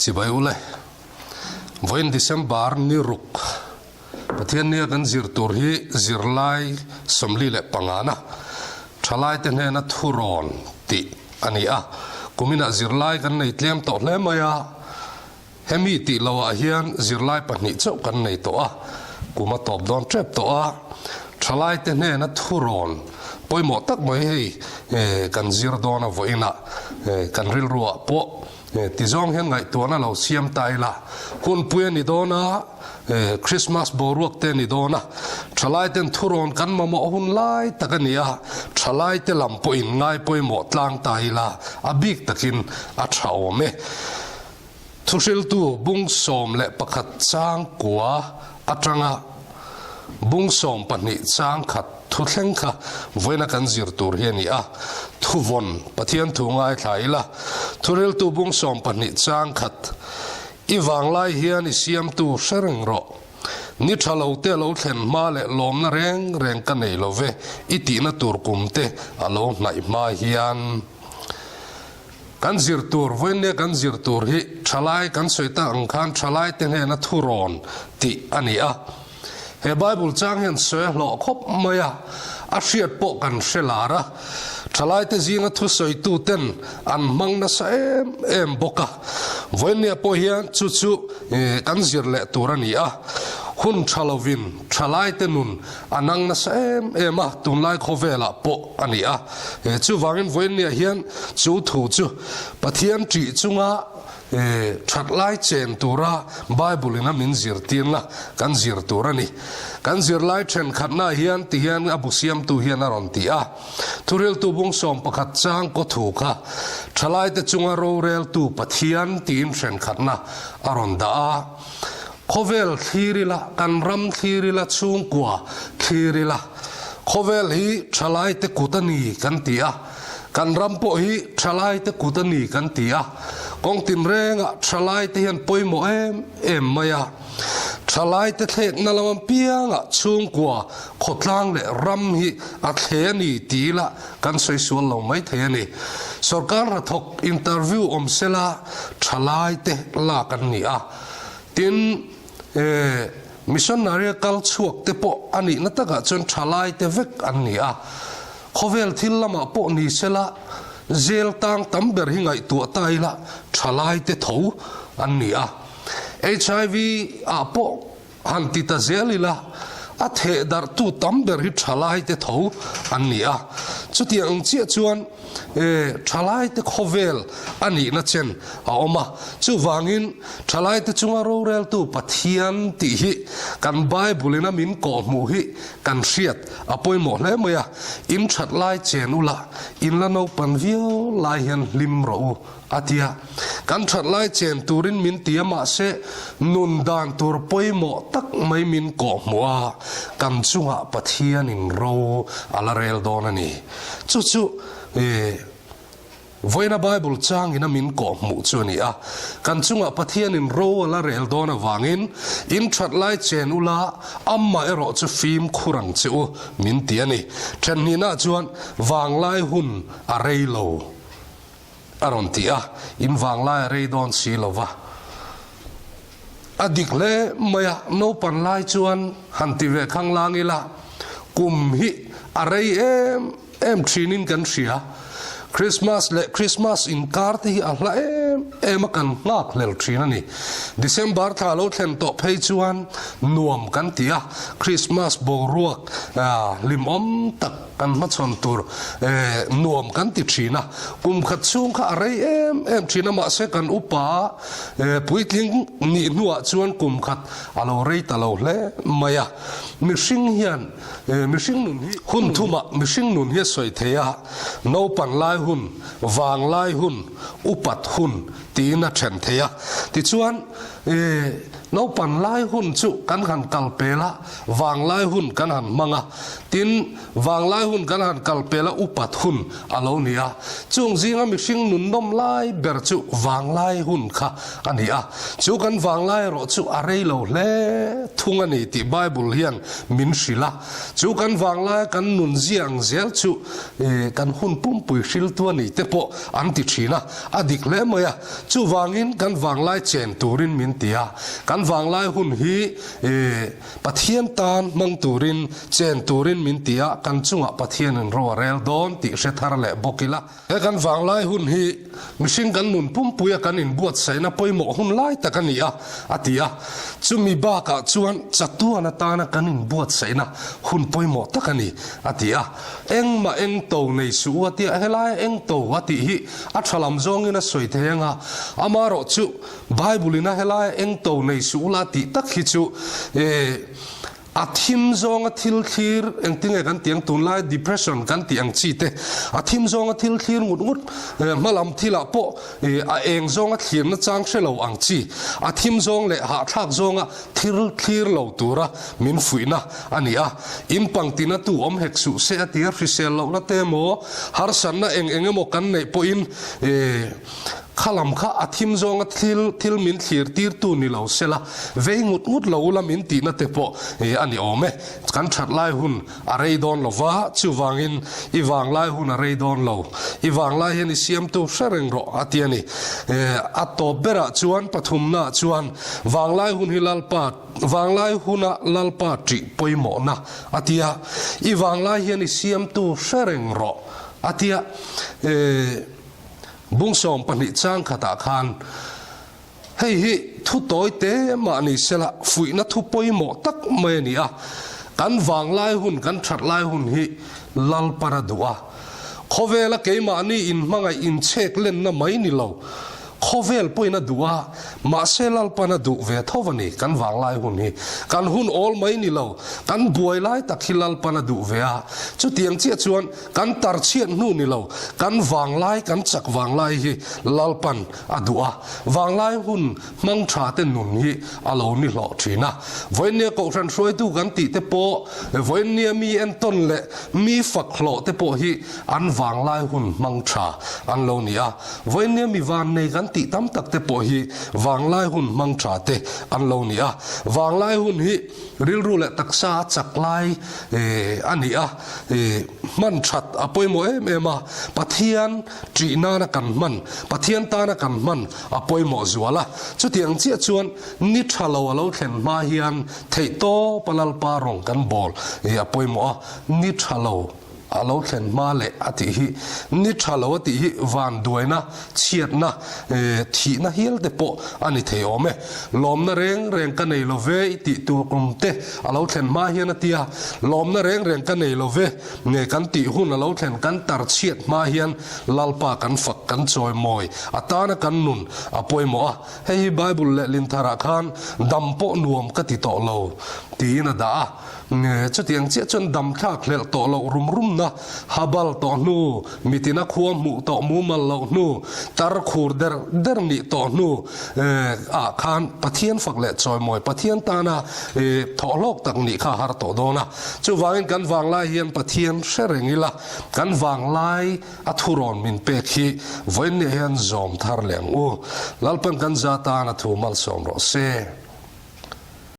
Chibai ule. Vawiin December ni ruk Pathian nia kan zir tur hi zirlai 45 na thalaite hnena thurawn tih a ni a. Kuminah zirlai kan nei tlem tawh hle mai a. Hemi tih loah hian zirlai pahnih chauh kan nei tawh a, kum a tawp dawn tep tawh a, thalaite hnena thurawn pawimawh tak mai hei kan zir dawn a vawiinah kan rilruah pawh tizawng hian ngaihtuahna lo siam ta ila, hunpui a ni dawn a, Christmas boruak te a ni dawn a, thalaiten thurawn kan mamawh hun lai tak a ni a, thalaite lam pawhin ngai pawimawh tlang ta ila a bik takin a tha awm e. Thuhriltu bung 11 chang kua atanga bung 12 chang khat thuthleng kha vawiina kan zir tur hi a ni a. Thuvawn Pathian thu ngaithla ila, Thuhriltu bung 12 chang khat i vanglai hian i siamtu hre reng rawh. Ni tha lo te lo thlen hma leh lawmna reng reng ka nei lo ve i tihna tur kum te a lo hnaih hma hian. Kan zir tur, vawiinnia kan zir tur hi thalai kan sawi tak ang khan thalai te hnena thurawn tih a ni a. He Bible chang hian sawi a hlawh khawp mai a, a hriat pawh kan hre lar a. Thalai te zinga thusawitu ten an hmang nasa em em bawk a. Vawiinnia pawh hian chu chu kan zir leh tur a ni a. Hun tha lovin thalaite nun A nang nasa em em a, tunlai khawvelah pawh a ni a. Chuvangin vawiinniah hian chu thu chu Pathian ṭih chunga ṭhat lai chen tura Bible-in a min zirtirna kan zir tur a ni. Kan zirlai ṭhenkhatnaah hian ti hian a bu siamtu hian a rawn ti a, Thuriltu bung 11 chang kaw thu kha ṭhalaite chunga roreltu Pathian tiin ṭhenkhatna a rawn dah a. Khawvel thlir ila, kan ram thlir ila, chhungkua thlir ila, khawvel hi thalaite kut a ni kan ti a, kan ram pawh hi thalaite kut a ni kan ti a, kawng tinrengah thalaite hian pawimawh em em mai a. Thalaite thlekna lam apiangah chhungkua, khawtlang leh ram hi a thle a ni ti ila kan sawi sual lo mai thei a ni. Sorkar hnathawk interview awm sela thalaite lak an ni a. Tin, missionary a kal chhuak te pawh a nihna takah chuan thalai te vek an ni a. Khawvel thil lamah pawh ni sela, zel tang tam ber hi ngaihtuah ta ila thalai te tho an ni a. HIV ah pawh han ti ta zel ila, a theh darhtu tam ber hi thalai te tho an ni a. Chutiang ang chiah chuan Thalaite khawvel a nihna chen a awm a, chuvangin thalaite chunga roreltu Pathian tih hi kan Bible-in a min kawhhmuh hi kan hriat a pawimawh hle mai a, in that lai chen ula, in la naupan viau lai hian hlim rawh u a ti a. Kan that lai chen turin min ti a mahse nun dan tur pawimawh tak mai min kawhhmuh a, kan chungah Pathianin ro a la rel dawn a ni. Chu chu vawiina Bible changin a min kawh hmuh chu a ni a. Kan chungah Pathianin ro a la rel dawn avangin in that lai chen ula amah erawh chu fimkhur ang che u min ti a ni. Thenhnihna chuan vanglai hun a rei lo a rawn ti a, in vanglai a rei dawn si lo va. A dik hle mai a, naupan lai chuan han ti ve khang lang ila, kum hi a rei em em thinin kan hria. Christmas leh Christmas inkar te hi a hla em em a kan nghak hlel thin a ni. December thla lo thlen tawh phei chuan nuam kan ti a, Christmas boruak hlimawm tak Kan hmachhawn tur nuam kan ti thin a, kum khat chhung kha a rei em em thin a, mahse kan upa puitling nih hnuah chuan kum khat a lo rei ta lo hle mai a. Mihring hian mihring nun hi hun thumah mihring nun hi a sawi thei a, naupan lai hun, vang lai hun, upat hun tiin a then thei a. Tichuan naupan lai hun chu kan han kal pel a, vang lai hun kan han hmang a, tin vanglai hun. hun kan han kal pel a, upat hun a lo ni a. Chung zinga mihring nun nawm lai ber chu vanglai hun kha a ni a. Chu kan vanglai erawh chu a rei lo hle thung a ni tih Bible hian min hrilh a. Chu kan vanglaia kan nun zia ang zel chu kan hun pumpui hriltu a ni te pawh an ti thin a, a dik hle mai a. Chuvangin kan vanglai chen turin min ti a, kan vanglai hun hi Pathian tan hmang turin chen turin min ti a, kan chungah Pathianin ro a rel dawn tih hre thar leh bawk ila. He kan vanglai hun hi mihring kan nun pumpuia kan inbuatsaihna pawimawh hun lai tak a ni a, a ti a. Chumi bakah chuan chatuan atana kan inbuatsaihna hun pawimawh tak a ni, a ti a. Engmah eng to nei suh u a ti a, helaia eng to a tih hi a tha lam zawngin a sawi thei ang a, amaherawh chu Bible-in a helaia eng to nei suh ula a tih tak hi chu A thim zawnga thil thlir, engtinge kan tih ang tunlai depression kan tih ang chi te, a thim zawnga thil thlir ngut ngut, hmalam thilah pawh a eng zawnga thlirna chang hre lo ang chi, a thim zawng leh hahthlak zawnga thil thlir lo tura min fuihna a ni a. In pangtina tu awm hek suh se a ti a, hrisel lohna te emaw, harsatna eng eng emaw kan neih pawhin Kha lam kha a thim zawnga thil thil min thlir tirtu ni lo sela, vei ngut ngut lo ula min tihna te pawh a ni awm e. Kan that lai hun a rei dawn lo va, chuvangin i vang lai hun a rei dawn lo. I vang lai hian i siamtu hre reng rawh a ti a ni. A tawp berah chuan pathumnaah chuan vanglai hun hi Lalpa vanglai huna Lalpa ṭih pawimawhna a ti a, i vanglai hian i siamtu hre reng rawh a ti a. Bungsawm pahnih chang khatah khan hei hi thu tawi te mah ni sela fuihna thu pawimawh tak mai a ni a, kan vanglai hun, kan that lai hun hi Lalpara duh a. Khawvela keimahni inhmangaih inchhek lenna mai ni lo, khawvel pawhin a duh a, mahse Lalpan a duh ve tho a ni, kan vanglai hun hi. Kan hun awl mai ni lo, kan buai lai tak hi Lalpan a duh ve a, chutiang chiah chuan Kan tar chhiat hnu ni lo, kan vanglai, kan chak vanglai hi Lalpan a duh a, vanglai hun hmang tha te nun hi a lo ni hlawh thin a. Vawiinnia Kohhran hruaitu kan tih te pawh, vawiinnia mi entawn leh mi fak hlawh te pawh hi an vanglai hun hmang tha an lo ni a. Vawiinnia mi vannei kan tih tam tak te pawh hi vanglai hun hmang tha te an lo ni a. Vanglai hun hi rilru leh taksa a chak lai a ni a. Hman that a pawimawh em em a, Pathian ṭih nana kan hman, Pathian tana kan hman a pawimawh zual a. Chutiang chiah chuan ni ṭha lo a lo thlen hma hian theihtawpa Lalpa rawng kan bawl a pawimawh a, ni ṭha lo a lo thlen hma leh a tih hi, ni ṭha lo a tih hi vanduaina, chhiatna, thihna hial te pawh a ni thei awm e. Lawmna reng reng ka nei lo ve i tih tur kum te a lo thlen hma hian a ti a, lawmna reng reng ka nei lo ve nge kan tih hun a lo thlen kan tar chhiat hma hian Lalpa kan fak kan chawimawi a tana kan nun a pawimawh a, hei hi Bible lehlin tharah khan dam pawh nuam ka ti tawh lo tiin a dah a. Chutiang chiah chuan dam thlak hlelh tawh loh rum rumna, habal tawh hnu, mitina khua hmuh tawh mumal loh hnu, tar khur der der nih tawh hnu ah khan Pathian fak leh chawimawi Pathian tana thawhhlawk tak nih kha a har tawh dawn a. Chuvangin kan vanglai hian Pathian hre reng ila, kan vanglai a thurawn min pek hi vawiinniah hian zawm thar leh ang u. Lalpan kan za tan a thu malsawm rawh se.